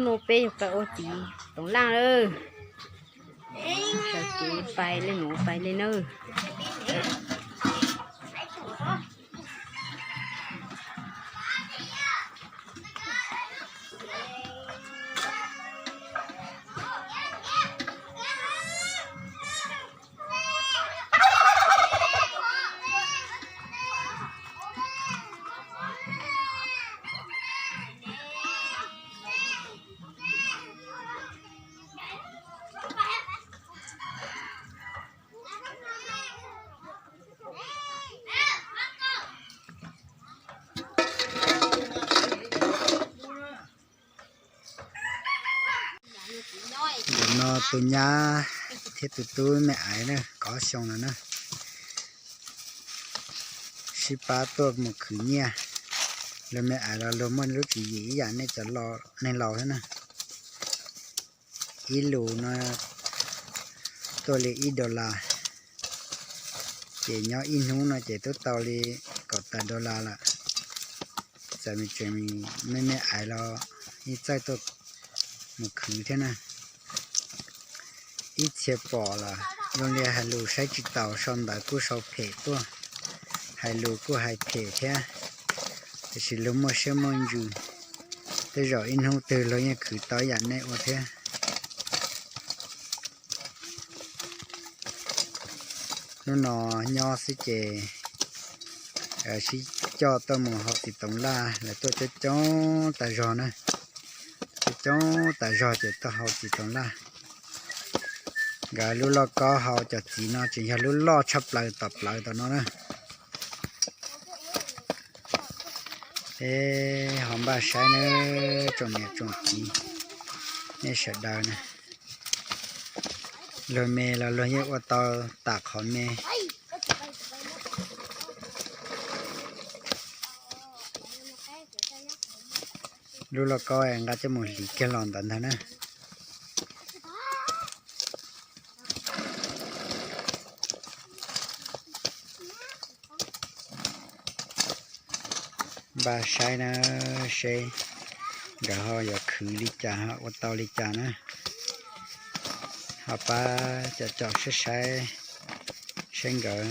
Peb yog pais ua txiv toov laj lawm. Sawv kev pais li mus pais li nawb. Ntawm no tus nyab thiab tus tub me aiv na, kaum xyoo no na, sib pab tuaj mus khwv nyiaj. Luag me aiv los luag muaj lub tswv yim ib yam nej cov neeg laus thiab na. Ib lus no tuaj li ib dollar, ces nyob ib hnub no ces twb tau li kaum tawm dollar lawm. Txawm me tseem me me aiv los yeej txawj tuaj mus khwv thiab na. Ib txhia pom lawm zoo li hais lus saib tsis taus, sau ntawv kuj sau phem tuaj, hais lus kuj hais phem thiab, tiam sis luag muaj siab muaj ntsws, tej zaum ib hnub twg luag yeej khwv tau ib yam nej ua thiab. Hnub no nyob xwb ces sib coj tuaj mus haus txiv toov laj, lawv tuaj coob coob tas zog na, coob coob tas zog ces tuaj haus txiv toov laj. Nkawd lub lauj kaub haus cov txiv no tseem yog lub loj tshaj plaws tom plawv tom no na. Es ho npaj saib nawb tsoom niam tsoom txiv, nej sawv daws na, luag me los luag yeej ua tau tam qhov me. Lub lauj kaub nqa coj mus hliv kiag los ntawd ntag na. Npaj saib na, seb nkawd ho yuav khwv li cas ho ua tau li cas na. Ho pab cov caum saib saib, saib nkawd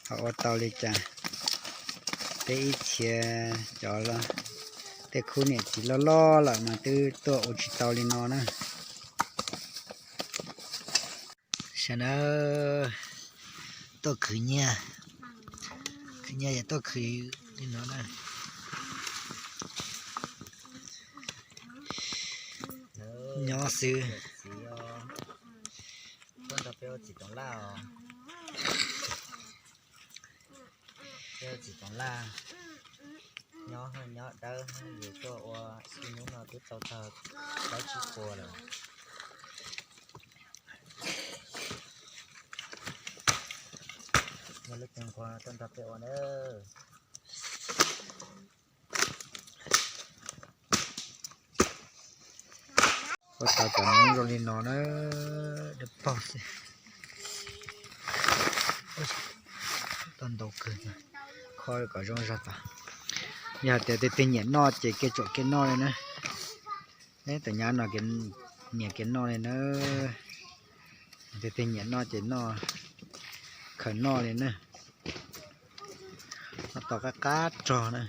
ho ua tau li cas. Peb ib txhia cov tej khub niam txiv loj loj lawm mas twb tuaj ua tsis tau li no na. Saib na, tuaj khwv nyiaj, khwv nyiaj yog tuaj khwv li no na. Nyob xwb. Tuaj nrog peb ua txiv toov laj os. Peb ua txiv toov laj, nyob nyob dawb, yus tuaj ua ib hnub no twb tau tag plaub tsib puas lawm. Yog lub cev nquag tuaj nrog peb ua na. Ua tau cov noob zoo li no na, dawb paug xwb. Tau ntau kawg, kho kom zoo zog tas. Yog tias tus twg nyiam noj ces kiag tsuam kiag noj li na. Neb tus nyab no nyiam kiag noj li na. Tus twg nyiam noj ces noj, khaws noj li na. Noj tau qab qab rog na.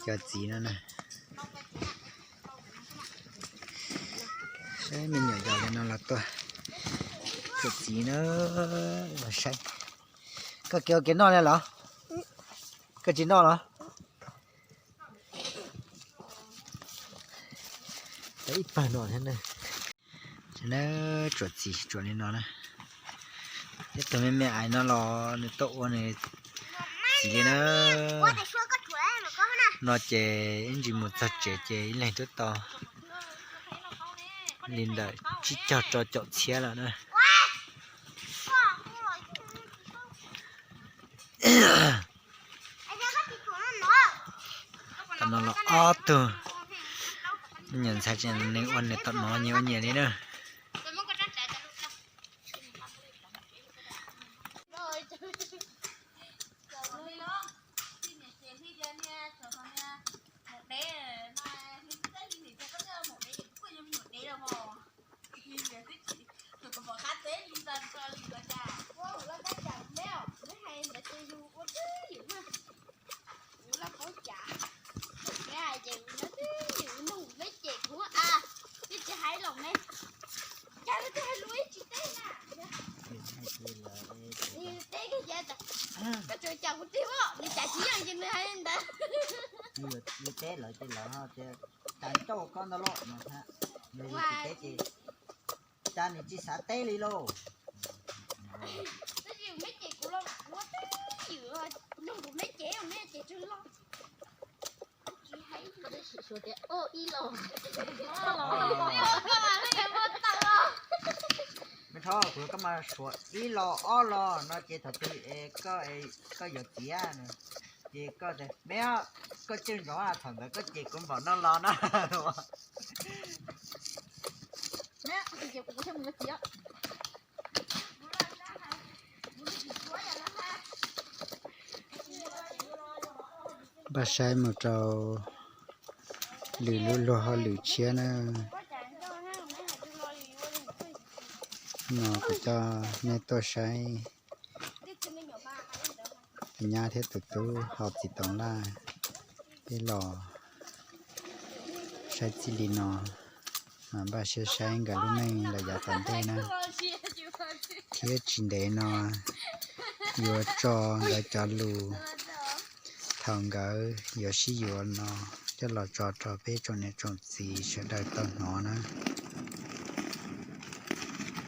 Cov txiv no na. Saib me nyuam yaus li no los tuaj, cov txiv na, los saib. Koj kev ua kev noj li los? Koj tsis noj los? Ib pawg no thiab na. Tsuam txiv tsuam li no na. Ib tug me me aiv no los nws tuaj ua nws txiv li na. No ces ib ntsis mus txog tsev ces ib leeg twb tau li ntawm tsib caug rau caum txhiab lawm na. Tam no los ob tug, nyias ntxhais tseem neeg ua nyias tom no nyias ua nyias li na. teb lawv ces lawv tias, cas ncauj koj ntawd los no, yog yus tsis teb ces cas nws tsis xav teb li lauj. Me thaub, kuv koj mas suav ib los ob los no ces thaum twg koj yuav txiav, ces koj tias me, koj coj ntsoov thaum ntawd koj cem kuv npaum no los na. Npaj saib mus rau lwm lub luag hauj lwm tshiab na. No kuv coj nej tuaj saib tus nyab thiab tus tub hau txiv toov laj, peb los saib txij li no, mas npaj siab saib nkawd lub neej los yav tom ntej na. Thiab tsis ntev no yuav tso nkawd cov lus thaum nkawd yuav sib yuav no coj los tso rau peb tsoom niam tsoom txiv sawv daws tau hnov na.